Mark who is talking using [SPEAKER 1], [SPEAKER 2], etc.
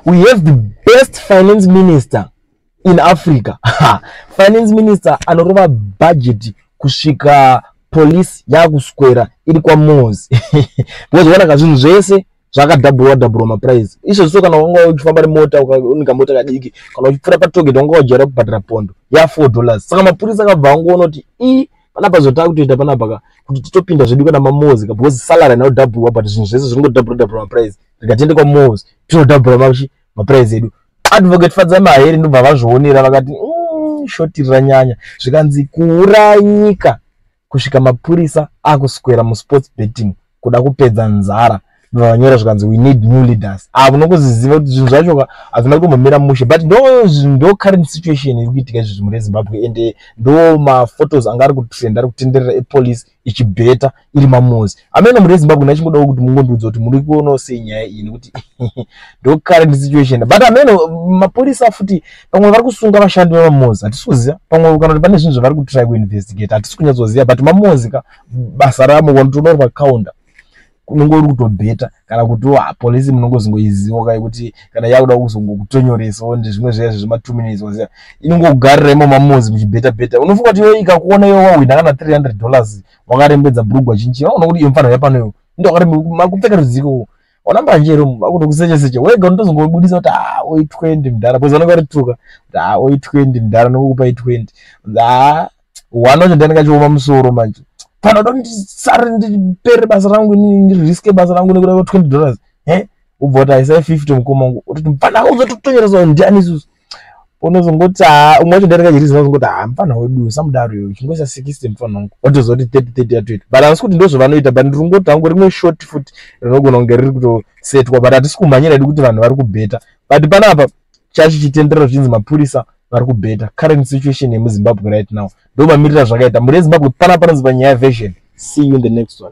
[SPEAKER 1] We have the best finance minister in Africa. Finance minister anorova budget kusvika police yakuswera iri kwaMozi, because wanaka zvinhu zvese zvakadhabhurwa dhabhurwa maprice izvozvo. Kana wanga uchifamba nemota, unika mota kadiki, kana uchipfuura patollgate, wanga wajaira kubhadhara pondo ya $4. Saka mapurisa akabva angoona kuti i panapa zvotaa kutoita panapa ka kuti titopinda zvedu kana mamalls ka, because salary inodhabhurwa, but zvinhu zvese zvinongodhabhurwa dhabhurwa maprice. Rikatiende kwamalls, tinodhabhura machi maprice edu. Advocate Fadzai Mahere ndobva vazvionera, vakati short ranyanya. Zvikanzi kuuraya nyika kusvika mapurisa akuswera musports betting kuda kupedza nzara. Ndobva vanyora zvikanzi, "We need new leaders." Avo unongoziziva kuti zvinhu zvacho hazvina kutombomira mushe, but ndo current situation iri kuitika izvozvi muri Zimbabwe. Ende ndo maphotos anga ari kutrend, ari kutenderera, epolice ichibheta iri mamalls amene muri Zimbabwe. Ndachingodawo kuti mungondiudza kuti muri kuonawo sei nyaya iyi, nekuti ndo current situation. But amene mapurisa futi pamwe vari kusunga vashandi vemamalls, hatisi kuziva. Pamwe kana kuti pane zvinhu zvavari kutry kuinvestigate, hatisi kunyatsoziva. But mamalls ka, basa ramo wanotoona uri pacounter unonge uri kutobheta, kana kuti polisi munongozongoiziva kai kuti kana yakuda kuzongokutonyoresawo ndezvimwe zviya zvezvema 2 minutes, waziva, inongogarira imo mamalls muchibheta bheta. Unofunga kuti iwe ikakuona iwe wahwina kana $300, wakarembedza bhurugwa chinchi, vaona kuti iyo mufanira yapano ndo makupfeka rudziko ona mbanje ero vakutokuseche seche wega, unotozongobudisa kuti a oi 20 mudhara, because vanenge varituka kuti a oi 20 mudhara, nokukupai 20. A one wacho ndianenge achioma musoro manje, pana uda ndisare ndipere basa rangu, inini ndiriske basa rangu nekuda kwa $20? E ubva kuti aisai 50 mukoma wangu, utoti mufana uzototonyereswa ndiani isusu? Unozongoti ha, umwe wacho ndianenge achiriza, unozongoti ha, mufana wedu usamudaro iwe, chingoisa 60 mufana wangu, watozoti 30 30 ya 20. But handisi kuti ndozvavanoita, but ndiri kungoti hangu rimwe short futi rinogona kunge riri kutosetwa, but hatisi kumhanyira hedu kuti vanhu vari kubheta. But panapa chachichitenderera zvichinzi mapurisa vari kubheta. Current situation yemuZimbabwe right now ndo mamiriro azvakaita muri yeZimbabwe. Panapa panonzi Panyaya Version. See you in the next one.